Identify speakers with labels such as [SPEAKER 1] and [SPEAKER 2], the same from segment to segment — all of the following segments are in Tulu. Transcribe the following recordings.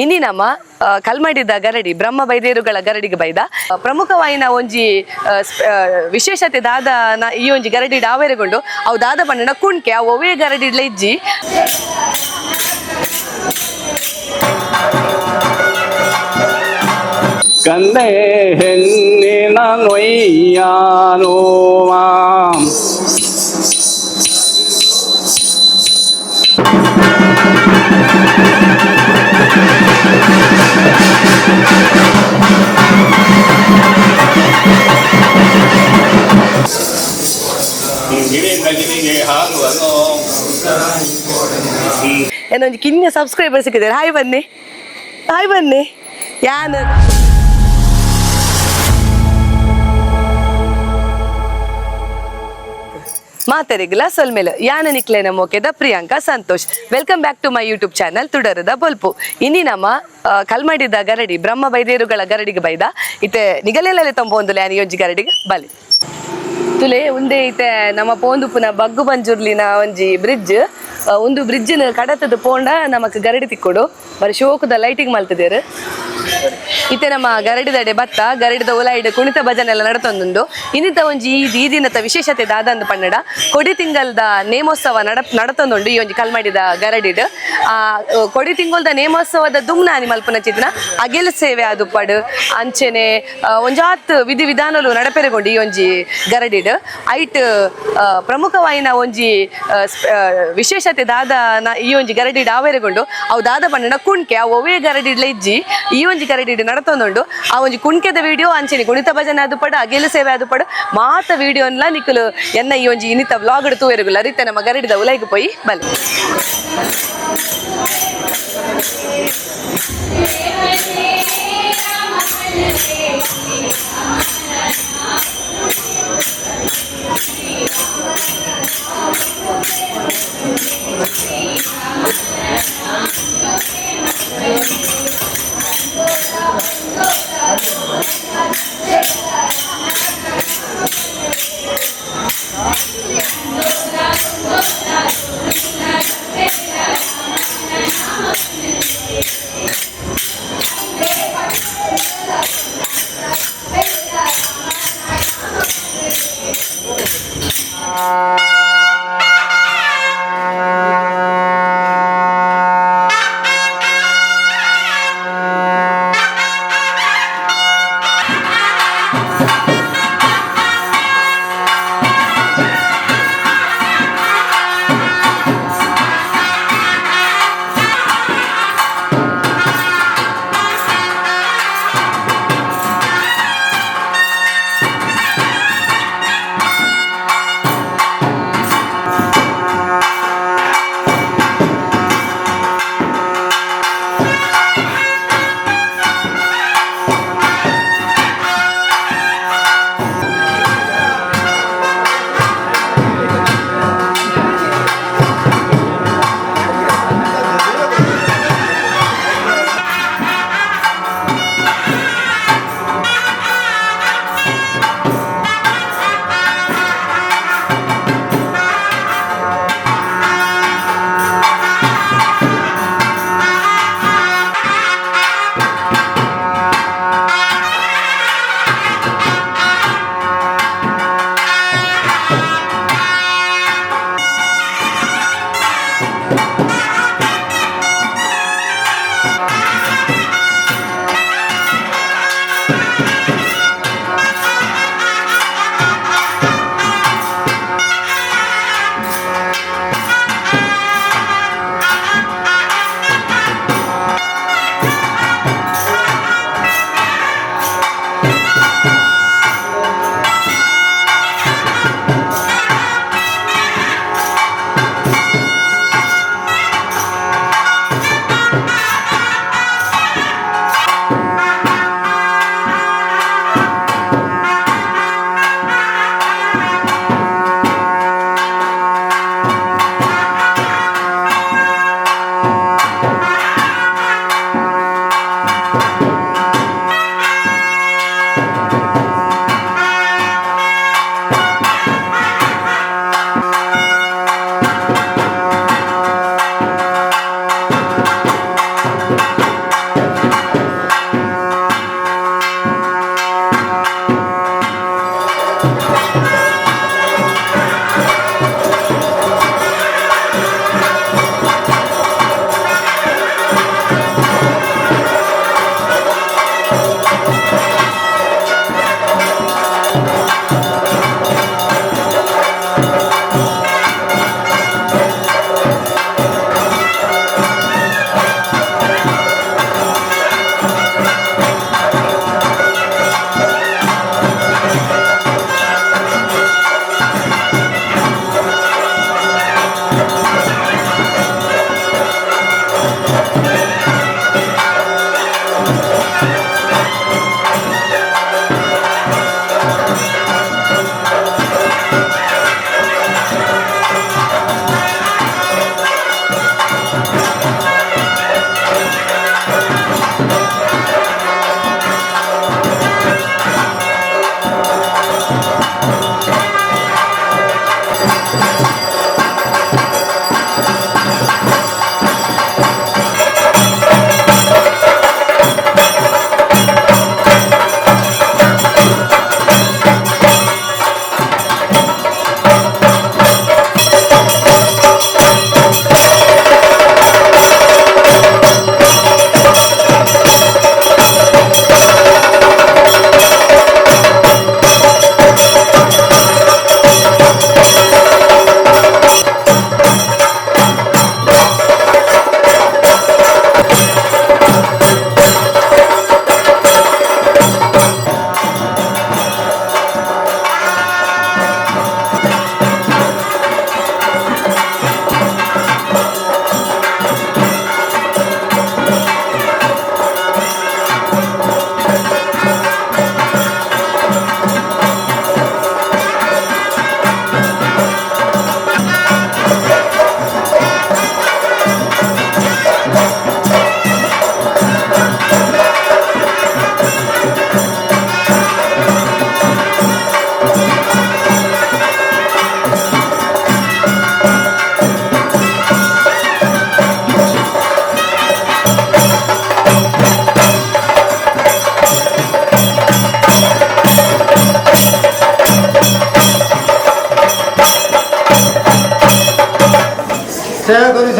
[SPEAKER 1] ಇನಿ ನಮ್ಮ ಕಲ್ಮಡಿದ ಗರಡಿ ಬ್ರಹ್ಮ ಬೈದೇರುಗಳ ಗರಡಿಗೆ ಬೈದ. ಪ್ರಮುಖವಾಯಿನ ಒಂಜಿ ವಿಶೇಷತೆ ದಾದ ಈ ಒಂಜಿ ಗರಡಿ ಡಾವೆರೆಗೊಂಡು ಅವು ದಾದ ಪಂಡ ಕುಣ್ಕೆ ಅವು ಒವೇ ಗರಡಿ ಇಜ್ಜಿ.
[SPEAKER 2] ಕಂದೆ ಹೆಣ್ಣಿನ ನೊಯ್ಯಾನೋವಾ. ಗಿಳಿಗೆ ಹಾರುವನು.
[SPEAKER 1] ಏನೊಂಜಿ ಕಿನ್ಯ ಸಬ್ಸ್ಕ್ರೈಬರ್ ಸಿಕ್ಕಿದ್ದಾರೆ. ಹಾಯ್ ಬನ್ನಿ, ಹಾಯ್ ಬನ್ನಿ. ಯಾನ್ ಮಾತರಿಗ್ಲ ಸೊಲ್ಮೆಲ್ ಯಾನ ನಿಕ್ಲೆನ ಮೋಕೆದ Priyanka Santosh. Welcome back to my YouTube channel ತುಡರದ ಬೊಲ್ಪು. ಇನಿ ನಮ್ಮ ಕಲ್ಮಡಿದ ಗರಡಿ ಬ್ರಹ್ಮ ಬೈದೇರುಗಳ ಗರಡಿಗೆ ಬೈದ. ಇತ್ತೆ ನಿಗಲೆಲ್ಲಲೆ ತಂಬೊಂದುಲೆ ಯಾನ್ ಈ ಒಂಜಿ ಗರಡಿಗೆ ಬಲಿ ತುಲೆ ಉಂದೆ. ಇತ್ತೆ ನಮ್ಮ ಪೋಂದುಪುನ ಬಗ್ಗು ಬಂಜುರ್ಲಿನ ಒಂಜಿ ಬ್ರಿಡ್ಜ್. ಒಂದು ಬ್ರಿಡ್ಜ್ ಕಡತದ ಪೋಂಡ ನಮಕ್ ಗರಡಿ ತಿಕ್ಕೊಡು. ಬರಿ ಶೋಕದ ಲೈಟಿಂಗ್ ಮಲ್ತದೇರು. ಇತ್ತೆ ನಮ್ಮ ಗರಡಿದಡೆ ಬತ್ತ ಗರಡಿದ ಉಲಾಯಿಡ್ ಕುಣಿತ ಭಜನೆ ಎಲ್ಲ ನಡತೊಂದುಂಡು. ಇನ್ನಿತ ಒಂಜಿ ಈ ಈ ದಿನದ ವಿಶೇಷತೆ ದಾದಂದು ಪನ್ನಡ, ಕೊಡಿ ತಿಂಗಲ್ದ ನೇಮೋತ್ಸವ ನಡತೊಂದುಂಡು ಈ ಒಂಜಿ ಕಲ್ಮಡಿದ ಗರಡಿಡ್. ಆ ಕೊಡಿ ತಿಂಗಲ್ದ ನೇಮೋತ್ಸವದ ದುಮ್ನಾನಿ ಮಲ್ಪುನ ಚಿತ್ನ ಅಗೆಲ್ ಸೇವೆ ಆದುಪ್ಪಡು ಅಂಚೆನೆ ಒಂಜಾತ್ ವಿಧಿ ವಿಧಾನಲು ನಡಪೆರೆಗೊಂಡು ಈ ಒಂಜಿ ಗರಡಿಡ್. ಐಟ್ ಪ್ರಮುಖವಾಯಿನ ಒಂಜಿ ವಿಶೇಷತೆ ದಾದ ಈ ಒಂಜಿ ಗರಡಿಡ್ ಆವೆರೆಗೊಂಡು ಅವು ದಾದ ಪಂಡ ಕುಣ್ಕೆ ಅವು ಒವೇ ಗರಡಿಡ್ಲ ಇಜ್ಜಿ. ಈ ಒಂಜಿ ಗರಡಿಡ್ ನಡತೊಂದುಂಡು. ಆ ಒಂಜಿ ಕುಣ್ಕೆದ ವಿಡಿಯೋ ಅಂಚೆನೆ ಕುಣಿತ ಭಜನೆ ಆದುಪಡು ಅಗೆಲು ಸೇವೆ ಆದುಪಡು ಮಾತ ವಿಡಿಯೋನ್ಲ ನಿಕುಲು ಎನ್ನ ಈ ಒಂಜಿ ಇನ್ನಿತ ವ್ಲಾಗ್ ತೂವೆರುಗುಲ್ಲ. ರೀತೆ ನಮ್ಮ ಗರಡಿದ ಉಲೈಗ್ ಪೋಯಿ ಬಲೆ.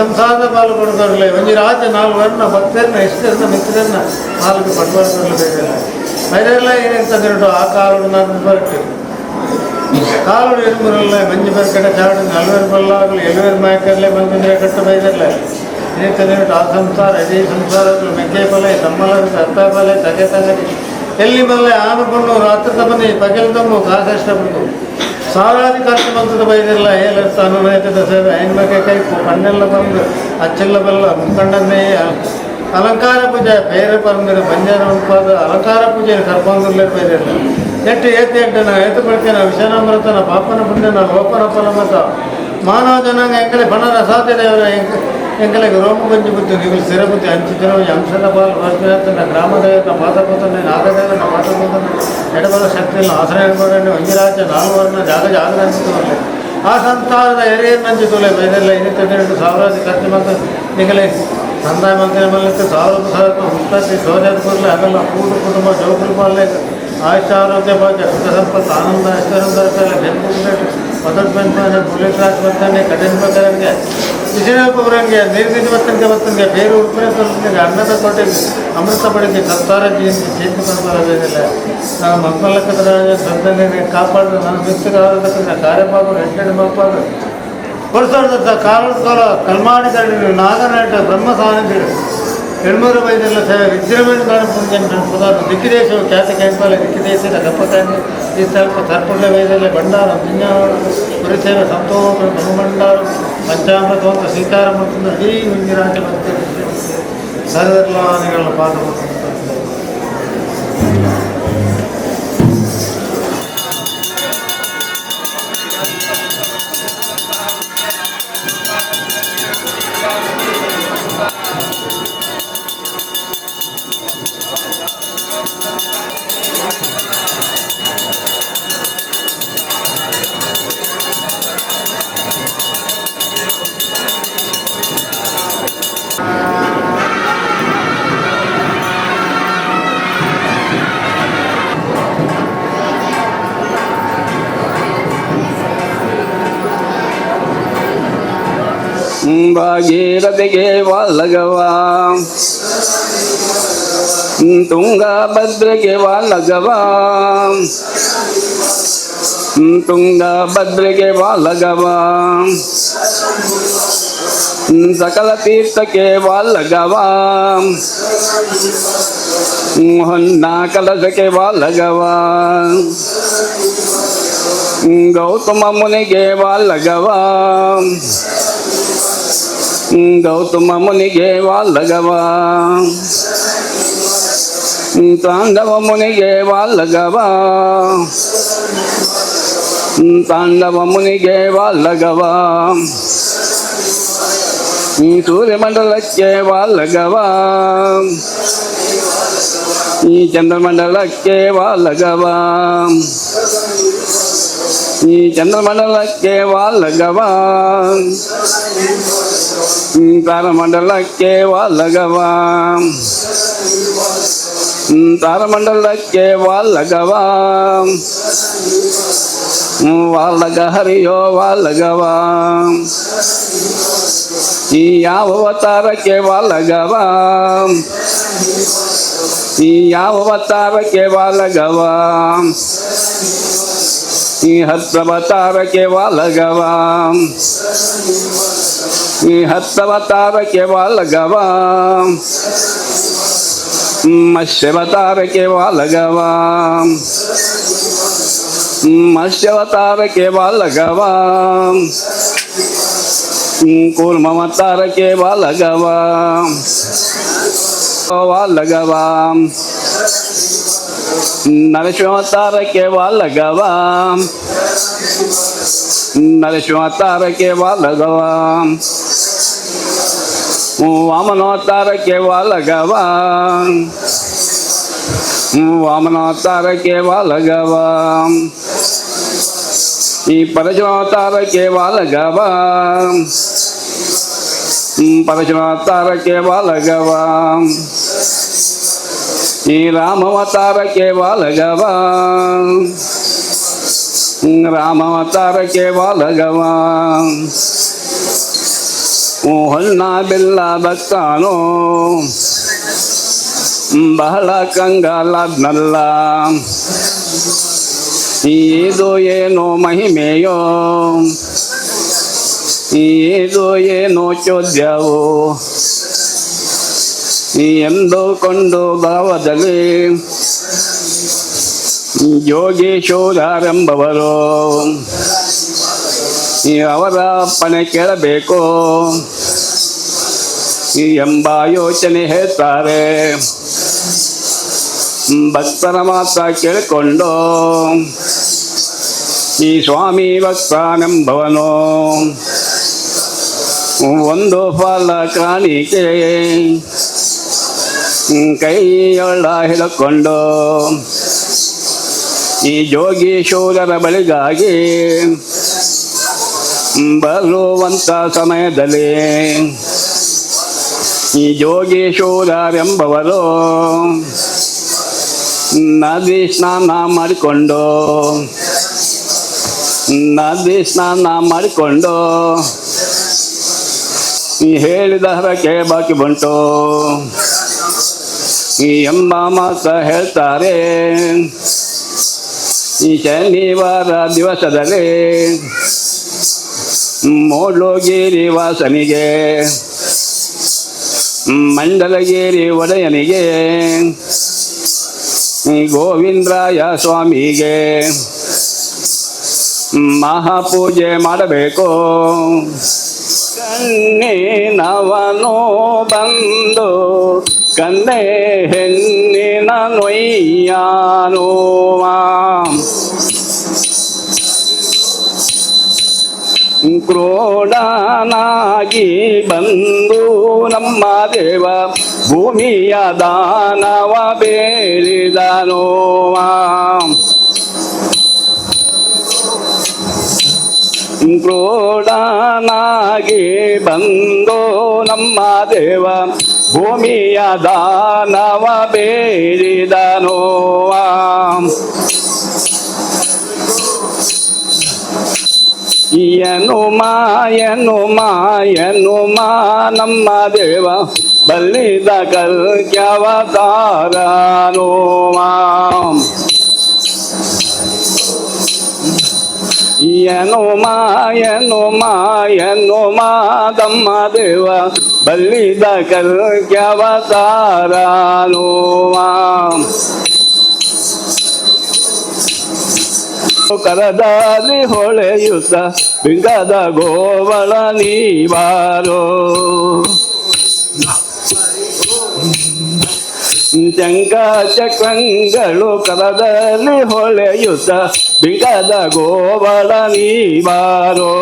[SPEAKER 3] ಸಂಸಾರದ ಪಾಲು ಕೊಡ್ತಾರಲ್ಲ ಒಂಜಿ ರಾಜ ನಾಲ್ಕು ವರ್ಣ ಭಕ್ತರನ್ನ ಇಷ್ಟರನ್ನ ಮಿತ್ರರನ್ನ ನಾಲ್ಕು ಪಡ್ಬಾರ್ದು ಬೇರೆಲ್ಲ ಬೇರೆಲ್ಲ ಏನಂತಂದ್ರೆ ಆ ಕಾಲುಡು ನಾನು ಬರಟ್ಟು ಕಾಲುಡು ಎರುಮುರಲ್ಲ ಮಂಜು ಬರ್ಕಡೆ ಚಾಡು ನಲ್ವೇರು ಬಲ್ಲಾಗಲು ಎಲ್ವೇರು ಮಾಯಕರ್ಲೆ ಬಂದ್ರೆ ಕಟ್ಟು ಬೈದರ್ಲೆ ಏನಂತಂದ್ರೆ ಆ ಸಂಸಾರ ಇಡೀ ಸಂಸಾರ ಮೆಕ್ಕೆ ಬಲೆ ತಮ್ಮಲ ಅರ್ಥ ಬಲೆ ತಗೆ ತಗರಿ ಎಲ್ಲಿ ಬಲ್ಲೆ ಆನು ಬಣ್ಣು ರಾತ್ರಿ ತಮ್ಮನಿ ಪಗಲ್ ತಮ್ಮು ಕಾಸಷ್ಟ ಬಿಡ್ತು ಸಾವಿರಾದಿ ಖರ್ಚು ಮಂತ್ರದ ಬೈದಿಲ್ಲ ಏಲರ್ತ ಅನುನಯತದ ಸೇವೆ ಐನ್ಮಕ್ಕೆ ಕೈಪು ಕಣ್ಣೆಲ್ಲ ಬಂದು ಅಚ್ಚೆಲ್ಲ ಬಲ್ಲ ಮುಖಂಡನ್ನೇ ಅಲಂಕಾರ ಪೂಜೆ ಬೇರೆ ಪರಂದಿರ ಬಂಜಾರ ಉಂಪಾದ ಅಲಂಕಾರ ಪೂಜೆ ಕರ್ಪಂದಿರ್ಲೇ ಬೈದಿಲ್ಲ ಎಟ್ಟು ಏತಿ ಎಟ್ಟನ ಏತು ಪಡ್ತೇನ ವಿಷಾನಾಮೃತನ ಪಾಪನ ಪುಣ್ಯನ ಲೋಪನ ಫಲಮತ ಮಾನವ ಜನಾಂಗ ಎಂಕಲೆ ಬಣನ ಸಾಧ್ಯ ದೇವರ ಎಂಕಲೆಗೆ ರೋಮ ಬಂಜಿ ಬುದ್ಧಿ ನೀವು ಸಿರಬುದ್ಧಿ ಅಂಚಿನ ಅಂಶದ ಪಾಲು ವರ್ಷ ಗ್ರಾಮದೇವನ ಪಾದಪೂತನ ನಾಗದೇವನ ಪಾದಪೂತನ ಎಡಬಲ ಶಕ್ತಿಯನ್ನು ಆಶ್ರಯ ಒಂಜಿರಾಜ ನಾಲ್ಕು ವರ್ಣ ಜಾಗ ಜಾಗರ ಅಂಚಿತವಲ್ಲ ಆ ಸಂತಾನದ ಎರೆಯನ್ನಂಚಿ ತುಲೆ ಬೈದೆಲ್ಲ ಇನ್ನಿತ್ತೆರಡು ಸಾವಿರಾದಿ ಖರ್ಚು ಮತ್ತು ನಿಗಲೆ ಸಂದಾಯ ಮಂತ್ರಿ ಮಲ್ಲಿತ್ತು ಸಾವಿರ ಸಾವಿರ ಹುಟ್ಟಾತಿ ಸೋಜಾದ ಕೂಡಲೇ ಅವೆಲ್ಲ ಕೂಡು ಕುಟುಂಬ ಜೋಕುಲು ಪಾಲೆ ಆಯುಷ್ಯ ಆರೋಗ್ಯ ಭಾಗ್ಯ ಸುಖ ಸಂಪತ್ತು ಆನಂದ ಐಶ್ವರ್ಯ ಬೆಂಬು ಮೊದಲು ಬಂದ ಬುಲೆಟ್ ರಾಜ್ ಬರ್ತಾನೆ ಕಠಿಣ ಬರ್ತಂಗೆ ವಿಜಯಪುರಂಗೆ ನಿರ್ದಿನ ಬರ್ತಂಗೆ ಬರ್ತಂಗೆ ಬೇರೆ ಉಪ್ಪರೆ ಬರ್ತಂಗೆ ಅನ್ನದ ಕೋಟೆ ಅಮೃತ ಪಡಿಗೆ ಸತ್ತಾರ ಜೀವನ ಚೇತು ಬರೋದಿಲ್ಲ ನಾನು ಮಕ್ಕಳಕ್ಕದ ಸಂತಾನ ಕಾಪಾಡಿದ್ರೆ ನನ್ನ ಮಿತ್ರಗಾರದಕ್ಕೆ ಕಾರ್ಯಪಾಪರು ಹೆಡ್ಡೆಡ್ ಮಾಪಾರು ವರ್ಷದ ಕಾಲ ಕಲ್ಮಾಡಿ ನಾಗನಾಟ ಬ್ರಹ್ಮ ಸಾನ್ನಿಧ್ಯ ಎಳ್ಮೂರು ವೈದ್ಯರ ಸೇವೆ ವಿಜೃಂಭಣೆ ಕಾಣುತ್ತದೆ ಪದಾರ್ಥ ದಿಕ್ಕಿದೇಶವು ಖ್ಯಾತ ಕೈಪಾಲ ದಿಕ್ಕಿದೇಶದ ಕಪ್ಪಕಾಯಿ ಈ ಸ್ವಲ್ಪ ಸರ್ಪುಳ್ಳ ವೈದ್ಯರ ಭಂಡಾರ ವಿಜ್ಞಾನ ಗುರುಸೇವೆ ಸಂತೋಷ ಬ್ರಹ್ಮಭಂಡಾರ ಪಂಚಾಮೃತವಂತ ಸ್ವೀಕಾರ ಮಾಡ್ತಂದ್ರೆ ಇಡೀ ಮುಂಜಿರಾಜ ಸರ್ವರ್ಲಾನಿಗಳ ಪಾದ.
[SPEAKER 2] ಭಾಗೀರಥಿಗೆ ವಾಲಗವ, ತುಂಗಭದ್ರಗೆ ವಾಲಗವ, ತುಂಗಭದ್ರಗೆ ವಾಲಗವ, ಸಕಲ ತೀರ್ಥಕ್ಕೆ ವಾಲಗವ, ಹೊನ್ನ ಕಲಶಕ್ಕೆ ವಾಲಗವ, ಗೌತಮ ಮುನಿಗೆ ವಾಲಗವ, ಗೌತಮ ಮುನಿಗೆ ವಾಲಗವ, ತಾಂಡವ ಮುನಿಗೆ ವಾಲಗವ, ತಾಂಡವ ಮುನಿಗೆ ವಾಲಗವ, ಸೂರ್ಯಮಂಡಲಕ್ಕೆ ವಾಲಗವ, ಈ ಚಂದ್ರಮಂಡಲಕ್ಕೆ ವಾಲಗವ, ಈ ಚಂದ್ರಮಂಡಲಕ್ಕೆ ವಾಲಗವ, ತಾರಮಂಡಲಕ್ಕೆ ವಾಲಗವ, ತಾರಮಂಡಲಕ್ಕೆ ವಾಲಗವ, ವಾಲಗ ಹರಿಯೋ ವಾಲಗವ, ಈ ಯಾವ ಅವತಾರಕ್ಕೆ ವಾಲಗವ, ಈ ಯಾವ ಅವತಾರಕ್ಕೆ ವಾಲಗವ, ಈ ಹತ್ತವತಾರಕ್ಕೆ ವಾಲಗವ, ಈ ಹತ್ತವತಾರಕ್ಕೆ ವಾಲಗವ, ಮತ್ಸ್ಯವತಾರಕ್ಕೆ ವಾಲಗವ, ಮತ್ಸ್ಯವತಾರಕ್ಕೆ ವಾಲಗವ, ಕೂರ್ಮವತಾರಕ್ಕೆ ವಾಲಗವ, ವಾಲಗವ, ನರಸಿಂಹಾವತಾರಕ್ಕೆ ವಾಲಗವ, ನರಸಿಂಹಾವತಾರಕ್ಕೆ ವಾಲಗವ, ವಾಮನಾವತಾರಕ್ಕೆ ವಾಲಗವ, ವಾಮನಾವತಾರಕ್ಕೆ ವಾಲಗವ, ಈ ಪರಶುರಾವತಾರಕ್ಕೆ ವಾಲಗವ, ಪರಶುರಾವತಾರಕ್ಕೆ ವಾಲಗವ, ಈ ರಾಮಾವತಾರಕ್ಕೆ ವಾಲಗವ, ರಾಮಾವತಾರಕ್ಕೆ ವಾಲಗವ, ಹೊನ್ನ ಬೆಲ್ಲ ಭಕ್ತಾನೋ ಬಹಳ ಕಂಗಾಲಾದ್ನಲ್ಲ. ಇದು ಏನೋ ಮಹಿಮೆಯೋ, ಇದು ಏನೋ ಚೋದ್ಯವೋ ಎಂದುಕೊಂಡು ಭಾವದಲ್ಲಿ ಯೋಗೇಶ್ವರರೆಂಬವರು ಅವರ ಅಪ್ಪಣೆ ಕೇಳಬೇಕು ಎಂಬ ಯೋಚನೆ ಹೇಳ್ತಾರೆ. ಭಕ್ತರ ಮಾತ್ರ ಕೇಳಿಕೊಂಡು ಈ ಸ್ವಾಮಿ ಭಕ್ತನೆಂಬವನು ಒಂದು ಫಲ ಕಾಣಿಕೆ ಕೈಯೊಳ ಹಿಡ್ಕೊಂಡು ಈ ಜೋಗೀಶ್ವರರ ಬಳಿಗಾಗಿ ಬರುವಂತ ಸಮಯದಲ್ಲಿ ಈ ಜೋಗೀಶ್ವರರೆಂಬವರು ನದಿ ಸ್ನಾನ ಮಾಡಿಕೊಂಡು, ನದಿ ಸ್ನಾನ ಮಾಡಿಕೊಂಡು ಈ ಹೇಳಿದ ಹರಕೆ ಬಾಕಿ ಬಂಟು ಈ ಎಂಬ ಮಾತ ಹೇಳ್ತಾರೆ. ಈ ಶನಿವಾರ ದಿವಸದಲ್ಲಿ ಮೂಡ್ಲುಗಿರಿ ವಾಸನಿಗೆ, ಮಂಡಲಗಿರಿ ಒಡೆಯನಿಗೆ, ಗೋವಿಂದರಾಯ ಸ್ವಾಮಿಗೆ ಮಹಾಪೂಜೆ ಮಾಡಬೇಕು. ಕಣ್ಣಿನವನು ಬಂದು ಕಂದೆ ಹೆಣ್ಣಿನ ನೊಯ್ಯಾನು. ಕ್ರೋಡನಾಗಿ ಬಂದು ನಮ್ಮ ದೇವ ಭೂಮಿಯ ದಾನವ ಬೇಳಿದನು. ಕ್ರೋಡನಾಗಿ ಬಂದು ನಮ್ಮ ದೇವ ಭೂಮಿಯ ದಾನವ ಬೇಡಿದನು. ಎನು ಮಾಯನು ಮಾಯನು ಮಾ ನಮ್ಮ ದೇವ ಬಲ್ಲಿದ ಕಲ್ಕ್ಯವತಾರನು. ಎನು ಮಾಯನು ಮಾಯನು ಮಾದಮ್ಮ ದೇವ ಬಲ್ಲಿದ ಕಲ್ಕ್ಯವತಾರನು. ಕರದಲ್ಲಿ ಹೊಳೆಯುತ್ತ ಬಿಂಗದ ಗೋವಳ ನೀವಾರೋ, ಶಂಕ ಚಕ್ರಂಗಳು ಕರದಲ್ಲಿ ಹೊಳೆಯುತ್ತ ಬಿಂಗದ ಗೋವಳ ನೀವಾರೋ.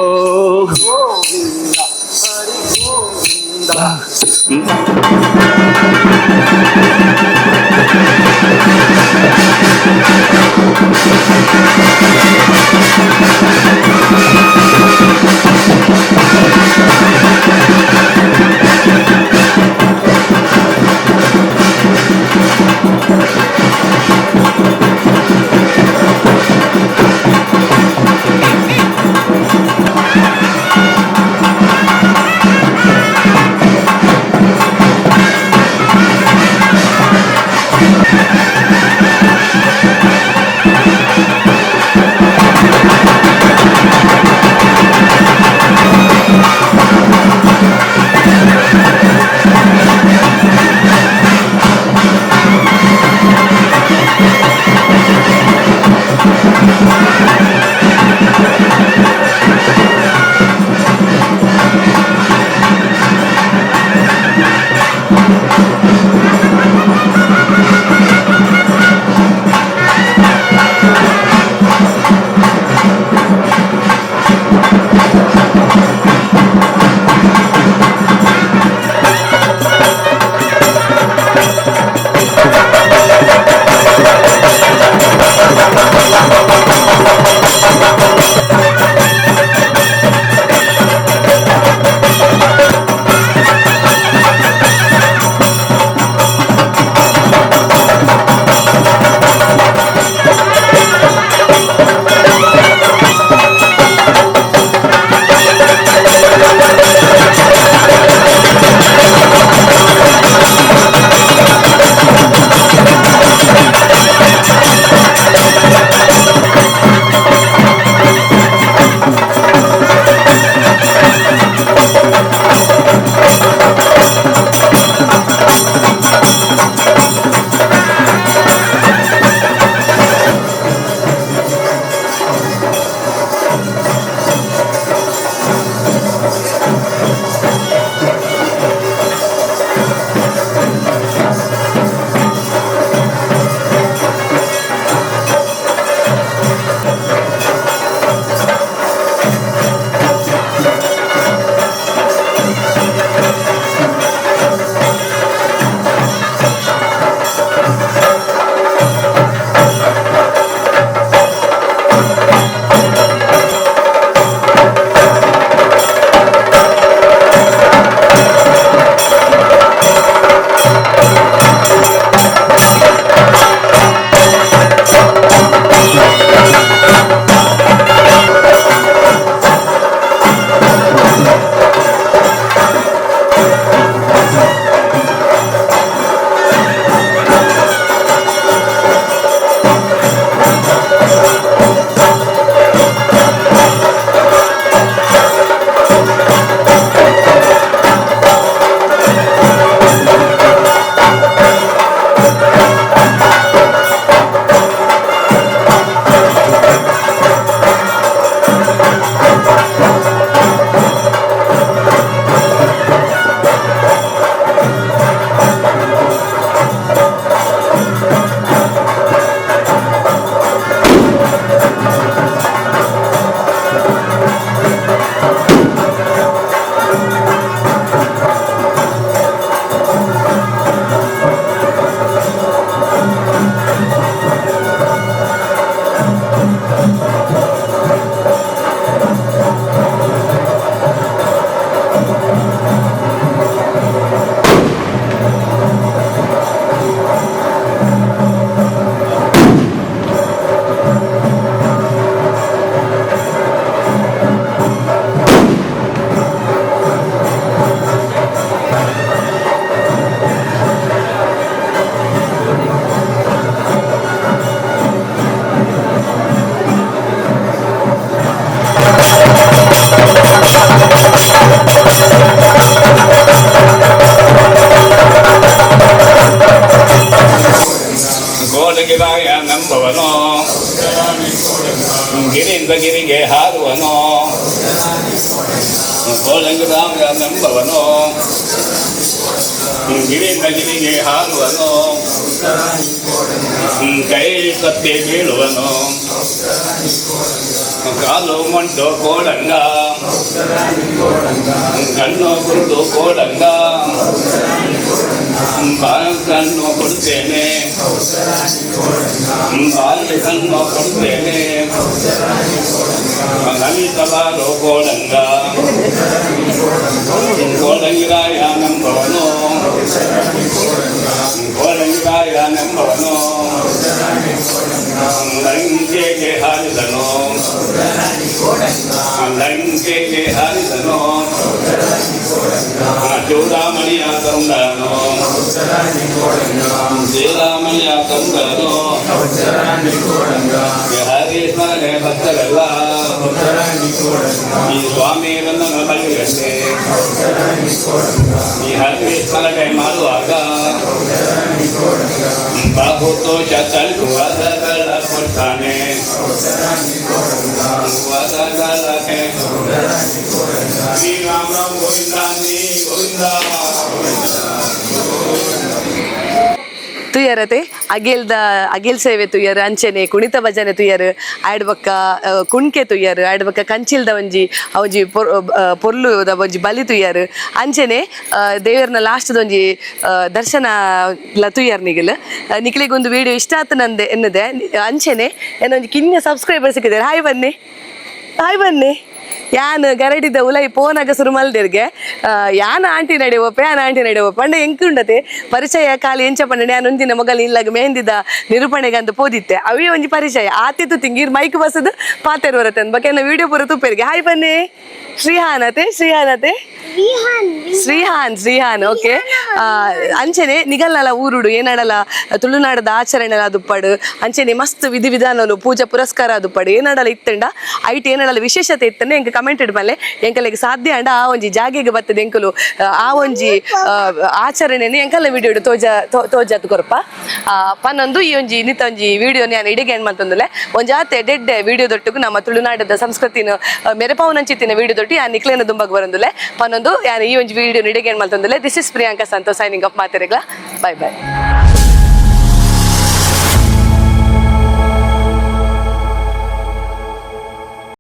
[SPEAKER 4] ಕೋಡಂಗಿರಾಯ ನಂಬವನು, ಗಿರಿಯಿಂದ ಗಿರಿಗೆ ಹಾರುವನು. ಕೋಡಂಗಿರಾಯ ನಂಬವನು, ಗಿರಿಯಿಂದ ಗಿರಿಗೆ ಹಾರುವನು. ಕೈ ತಪ್ಪಿ ಬೀಳುವನು, ಕಾಲು ಮೊಂಟು ಕೋಡಂಗ, ಕಣ್ಣು ಕುರುಡು ಕೋಡಂಗ. ಬಾಯಿ ಕಣ್ಣು ಕೊಡ್ತೇನೆ, ಬಾಯಿ ಕಣ್ಣು ಕೊಡ್ತೇನೆ. ಲಲಿತ ಬಾರೋ ಕೋಡಂಗ, ಕೋಡಂಗಿರಾಯ ನಂಬವನು, ಕೋಡಂಗಿರಾಯ ನಂಬವನು. ಲಂಕೆಗೆ ಹಾರಿದನು, ಲಂಕೆಗೆ ಹಾರಿದನು. ಚೂಡಾಮಣಿಯ ತಂದನು, ಚೂಡಾಮಣಿಯ ತಂದನು. ಹರಿ ಸ್ಮರಣೆ ಭಕ್ತರೆಲ್ಲ, ಈ ಸ್ವಾಮಿ ನನ್ನನ್ನು ಬಳಿಯಲ್ಲಿ. ಈ ಹರಿ ಸ್ಮರಣೆ ಮಾಡುವಾಗ ಬಹುತೋಷ ವರಗಳ ಕೊಡ್ತಾನೆ, ವರಗಳ. ಶ್ರೀರಾಮ ಗೋವಿಂದ ಗೋವಿಂದ.
[SPEAKER 1] ತುಯರತೆ ಅಗೇಲ್ದ ಅಗೇಲ್ ಸೇವೆ ತುಯರ್, ಅಂಚೆನೆ ಕುಣಿತ ಭಜನೆ ತುಯರ್, ಆಯ್ಡ್ ಬೊಕ್ಕ ಕುಣ್ಕೆ ತುಯರ್, ಆಯ್ಡ್ ಬೊಕ್ಕ ಕಂಚಿಲ್ದ ಒಂಜಿ ಒಂಜಿ ಪೊರ್ಲುದ ಒಂಜಿ ಬಲಿ ತುಯರ್, ಅಂಚೆನೆ ದೇವರ್ನ ಲಾಸ್ಟ್ ಒಂಜಿ ದರ್ಶನ ಲ ತುಯರ್ ನಿಗಲ್. ನಿಕ್ಲೆಗ್ ಒಂದು ವಿಡಿಯೋ ಇಷ್ಟ ಆತ ನಂದೆ ಎನ್ನದೆ. ಅಂಚೆನೆ ಏನೊಂಜಿ ಕಿನ್ಯ ಸಬ್ಸ್ಕ್ರೈಬರ್ ಸಿಕ್ಕಿದ್ದಾರೆ. ಹಾಯ್ ಬನ್ನಿ, ಹಾಯ್ ಬನ್ನಿ. ಯಾನ್ ಗರಡಿದ ಉಲೈ ಪೋನಾಗ ಸುರು ಮಲ್ದೆರ್ಗೆ. ಯಾನ್ ಆಂಟಿ ನಡೆ ಒಪ್ಪೆ, ಯಾನ್ ಆಂಟಿ ನಡೆ ಒಪ್ಪೆ ಪಂಡ ಎಂಕುಂಡತೆ ಪರಿಚಯ ಖಾಲಿ. ಎಂಚ ಪಂಡ, ಯಾನ್ ಒಂದಿನ ಮೊಗಲ್ ಇಲ್ಲಾಗ ಮೆಹಂದಿದ ನಿರೂಪಣೆಗೆ ಅಂತ ಪೋದಿತ್ತೆ. ಅವೇ ಒಂಜಿ ಪರಿಚಯ ಆತಿತ್ತು. ತಿಂಗಿರ್ ಮೈಕ್ ಬಸದು ಪಾತೆರ್ ಬರತ್ತೆ ಬೊಕ ಎನ್ನ ವಿಡಿಯೋ ಪೂರ ತೂಪೆರ್ಗೆ. ಹಾಯ್ ಬನ್ನಿ. ಶ್ರೀಹಾನ್ ಅತೆ, ಶ್ರೀಹಾನ್ ಅತೆ?
[SPEAKER 5] ವಿಹಾನ್.
[SPEAKER 1] ಶ್ರೀಹಾನ್, ಶ್ರೀಹಾನ್, ಓಕೆ. ಅಂಚೆನೆ ನಿಗಲ್ನಲ ಊರುಡು ಏನಡಲ ತುಳುನಾಡದ ಆಚರಣೆ ದುಪ್ಪಡು, ಅಂಚೆನೆ ಮಸ್ತ್ ವಿಧಿ ವಿಧಾನಲು ಪೂಜಾ ಪುರಸ್ಕಾರ ದುಪ್ಪಡು ಏನಡಲ ಇತ್ತಂಡ, ಐಟ್ ಏನಡಲ ವಿಶೇಷತೆ ಇತ್ತಂಡ ಎಂಕ್ ಕಮೆಂಟ್ ಇಡ್ಮಲ್ಲೆ. ಎಂಕಲೆಗ್ ಸಾಧ್ಯ ಅಂಡ ಆ ಒಂಜಿ ಜಾಗೆಗೆ ಬರ್ತದೆ ಎಂಕಲು ಆ ಒಂಜಿ ಆಚರಣೆನೆ ಎಂಕಲ್ನ ವಿಡಿಯೋ ತೋಜ ತೋಜಾತ್ ಕೊರ್ಪ ಪನ್ನೊಂದು. ಈ ಒಂಜಿ ಇನ್ನಿತ ಒಂಜಿ ವಿಡಿಯೋ ನಾನು ಇಡಿಗೆ ಏನ್ ಮಂತಂದುಲೆ. ಒಂಜಾತೆ ಡೆಡ್ಡೆ ವಿಡಿಯೋ ದೊಟ್ಟುಗು ನಮ್ಮ ತುಳುನಾಡದ ಸಂಸ್ಕೃತಿನ ಮೆರೆಪಾವನಂಚಿತ್ತಿನ ವಿಡಿಯೋ ದೊಟ್ಟು ಯಾನ್ ನಿಕ್ಲೇನ ದುಂಬಗ್ ಬರಂದುಲೆ ಪನ್ನೊಂದು. ಯಾನ್ ಈ ಒಂಜಿ ವಿಡಿಯೋ ಇಡಿಗೆ ಏನ್ ಮಂತಂದುಲೆ. This is Priyanka Santosh signing off. ಮಾತೆರೆಗ್ಲ bye bye.